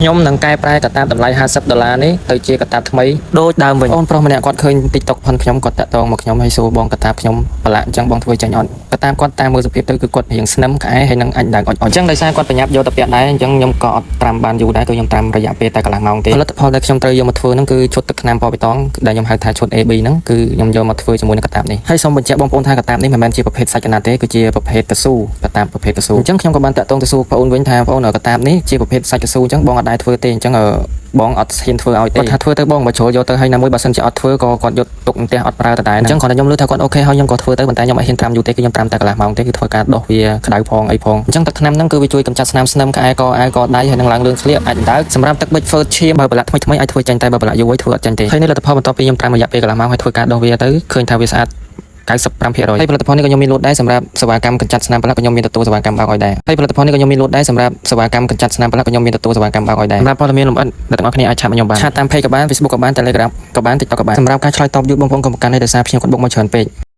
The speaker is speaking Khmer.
ខ្ញុំនឹងកែប្រែកាតាបតម្លៃ50ដុល្លារនេះទៅជាកាតាបថ្មីដូចដើមវិញអូនប្រុសម្នាក់គាត់ឃើញ TikTok ផនខ្ញុំគាត់តាក់ទងមកខ្ញុំហើយសួរបងកាតាបខ្ញុំប្រឡាក់អញ្ចឹងបងធ្វើចាញ់អត់កាតាបគាត់តាមមើលសភាពទៅគឺគាត់រៀងស្នឹមក្អែហើយនឹងអាចដើងអុចអុចអញ្ចឹងដោយសារគាត់ប្រញាប់យកទៅពាក់ដែរអញ្ចឹងខ្ញុំក៏អត់ត្រាំបានយូរដែរគឺខ្ញុំត្រាំរយៈពេលតែកន្លះម៉ោងទេផលិតផលដែលខ្ញុំត្រូវយកមកធ្វើហ្នឹងគឺឈុតទឹកថ្នាំពណ៌បៃតងដែលខ្ញុំហៅថាឈុត AB ហ្នឹងគឺខ្ញុំយកមកធ្វើជាមួយនឹងកាតាបនេះហើយសូមបញ្ជាក់បងប្អូនថាកាតាបនេះមិនមែនជាប្រភេទសាច់កណាត់ទេគឺជាប្រភេទកស៊ូកាតាបប្រភេទកស៊ូអញ្ចឹងខ្ញុំក៏បានតាក់ទងទៅសួរបងប្អូនវិញថាបងប្អូនកាតាបនេះជាប្រភេទសាច់កស៊ូអញ្ចឹងបងអត់ដែរធ្វើទេអញ្ចឹងបងអត់ហ៊ានធ្វើឲ្យទេគាត់ថាធ្វើទៅបងបើជ្រុលយកទៅហើយណាមួយបើសិនជាអត់ធ្វើក៏គាត់យកទុកផ្ទះអត់ប្រើដដែលអញ្ចឹងគ្រាន់តែខ្ញុំលើថាគាត់ OK ហើយខ្ញុំក៏ធ្វើទៅប៉ុន្តែខ្ញុំអត់ហ៊ានត្រាំយូរទេគឺខ្ញុំត្រាំតែកន្លះម៉ោងទេគឺធ្វើការដោះវាក្តៅផងអីផងអញ្ចឹងទឹកថ្នាំហ្នឹងគឺវាជួយកម្ចាត់ស្នាមស្នឹមក្អែកអាវកដៃហើយនឹងឡើងលឿងស្លៀកអាចដើកសម្រាប់ទឹកប៊ិចហ្វឺតឈាមបើប្រឡាក់ថ្មីថ្មីអាចធ្វើចាញ់តែបើប្រឡាក់យូរហើយធ្វើអត់ចាញ់ទេហើយនេះលទ្ធផលបន្ទាប់ពីខ្ញុំត្រាំរយៈពេលកន្លះម៉ោងហើយធ្វើការដោះវាទៅឃើញថាវាស្អាត95%ហើយផលិតផលនេះក៏ខ្ញុំមានលក់ដែរសម្រាប់សេវាកម្មកម្ចាត់ស្នាមប្រឡាក់ក៏ខ្ញុំមានទទួលសេវាកម្មបោកឲ្យដែរហើយផលិតផលនេះក៏ខ្ញុំមានលក់ដែរសម្រាប់សេវាកម្មកម្ចាត់ស្នាមប្រឡាក់ក៏ខ្ញុំមានទទួលសេវាកម្មបោកឲ្យដែរសម្រាប់ព័ត៌មានលម្អិតអ្នកទាំងអស់គ្នាអាច chat មកខ្ញុំបាន chat តាម page ក៏បាន Facebook ក៏បាន Telegram ក៏បាន TikTok ក៏បានសម្រាប់ការឆ្លើយតបយូរបងប្អូនកុំប្រកាន់ទេដោយសារភ្ញៀវគាត់បុកមកច្រើនពេក។